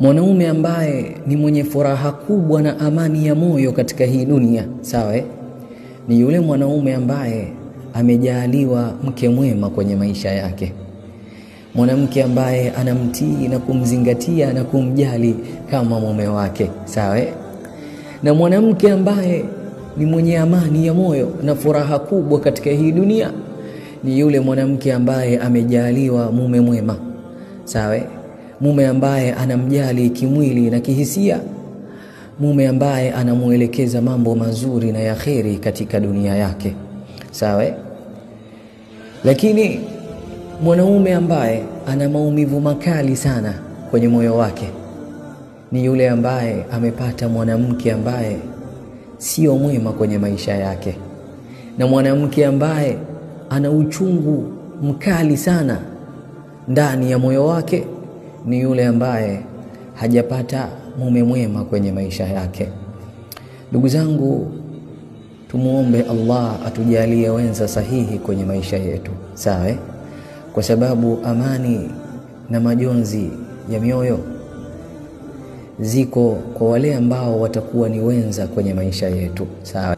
Mwanaume ambaye ni mwenye furaha kubwa na amani ya moyo katika hii dunia, sawa, ni yule mwanaume ambaye amejaaliwa mke mwema kwenye maisha yake, mwanamke ambaye anamtii na kumzingatia na kumjali kama mume wake, sawa. Na mwanamke ambaye ni mwenye amani ya moyo na furaha kubwa katika hii dunia ni yule mwanamke ambaye amejaaliwa mume mwema, sawa, mume ambaye anamjali kimwili na kihisia, mume ambaye anamuelekeza mambo mazuri na ya kheri katika dunia yake, sawa. Lakini mwanaume ambaye ana maumivu makali sana kwenye moyo wake ni yule ambaye amepata mwanamke ambaye sio mwema kwenye maisha yake, na mwanamke ambaye ana uchungu mkali sana ndani ya moyo wake ni yule ambaye hajapata mume mwema kwenye maisha yake. Ndugu zangu, tumuombe Allah atujalie wenza sahihi kwenye maisha yetu, sawa, kwa sababu amani na majonzi ya mioyo ziko kwa wale ambao watakuwa ni wenza kwenye maisha yetu, sawa.